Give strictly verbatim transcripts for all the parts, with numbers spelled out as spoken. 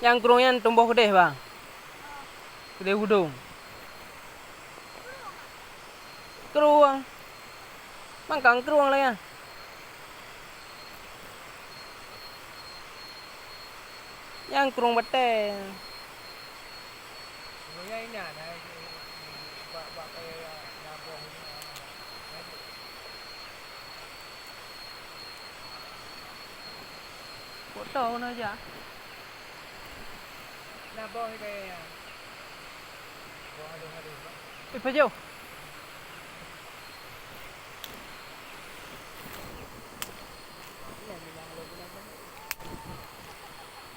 Nyang krueng nyan tumboh keudeh, Bang. Keudeh budong. Krueng. Mangkang krueng lagèe nyan. Nyang krueng batèe. Foto na jak. Na boh ni kaya. Boh aduh-aduh. Eh, pajoh.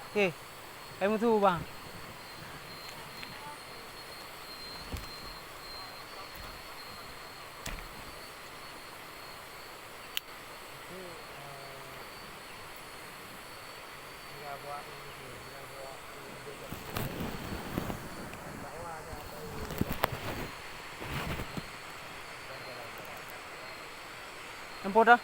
Okey. Hai mutu, Bang. Nampak dah?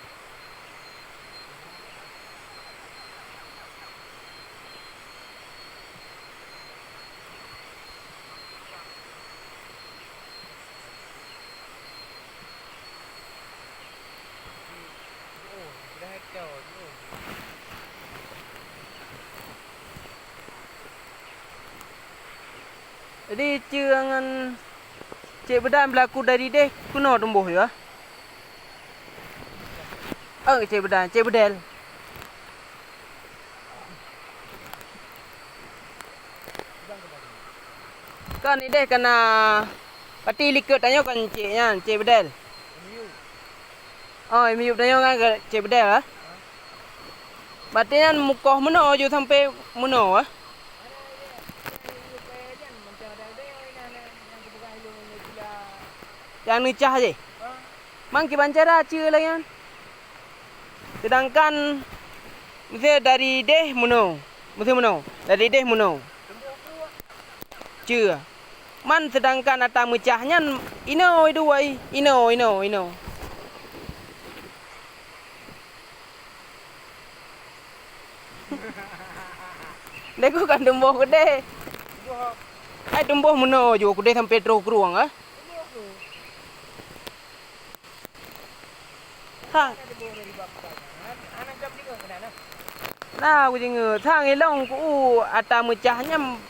Jadi, Ceu ngon Cek Beudal beulaku dari déh keunoe tumboh, ya? Oh, Cek Beudal, Cek Beudal. Kan idéh kana pati likot tanyoe kan cek nyan, Cek Beudal. Oh, miyup tanyoe kan Cek Beudal, ah. Berarti nyan mukoh meunoe ju sampai meunoe, ah. Nyang neucah jih. Mang kiban cara Ceu lagèe nyan. Seudangkan meusé dari déh meunoe, meusé meunoe, dari déh meunoe. Ceu. Man seudangkan ata meucah nyan inoe dua, inoe, inoe, inoe. Deungon kan tumboh keudeh. Hai tumboh meunoe ju keudeh sampai troh krueng, ah. Hang. Na, kudeungö. Hang ilong ku ata meucah nyan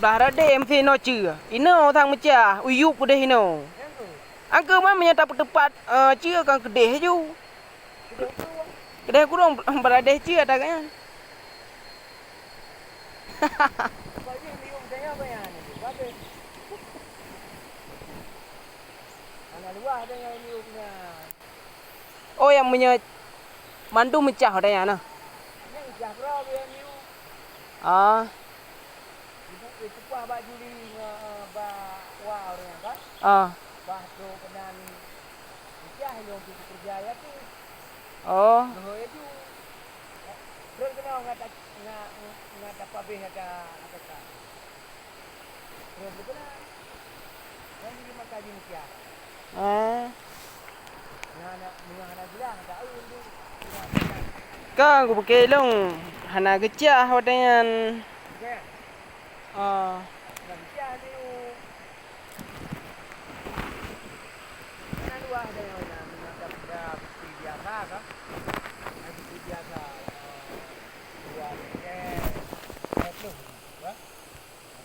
blah radé meusi inoe Ceu. Inoe hang meucah, u yup keudeh inoe. Angkeu man meunyoe tapeuteupat, eh, Ceu kan keudeh ju. Keudeh krueng blah radé Ceu ata nyan. Oh, nyang meunyoe mandum meucah watèe nyan na. Ah. Ah. Oh. Ah. Kan kupike lôn hana geucah watèe nyan. Ah.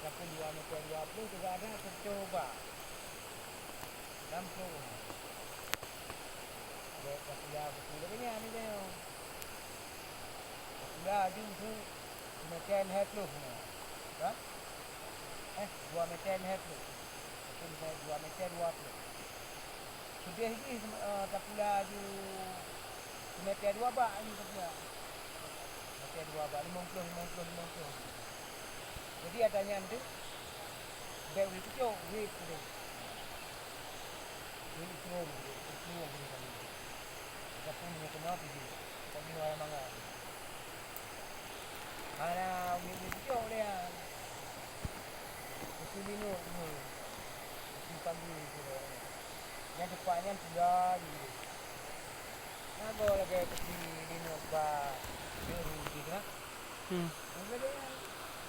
Ataupun dua meter dua puluh juga ada, tercoba. Lampung. Dek kapula betul lagi ni, ni dia. Kapula aju tu meter lima puluh ni. Kan? Eh, dua meter lima puluh. Ataupun dua meter dua puluh. Keudeh jih, eh, tapula aju simeter dua bak aju tapula. Simeter dua bak, limong ploh, limong ploh, limong ploh. Jadi, ata nyan tu, bèk ulèe pucok, wét keudeh. Wét krueng, wét krueng keudeh tadi. Ataupun meunyoe keunoe pih jih, tapi nyoe mangat. Hana umiet-umiet pucok lé nyan. Keucuali linok nyoe. Keucuali pagi sidroe. Nyan teumpat nyan pula jih. Nyan goe lagèe keucuali linok bak jeuru jih na. Hmm. Nyan lagèe nyan.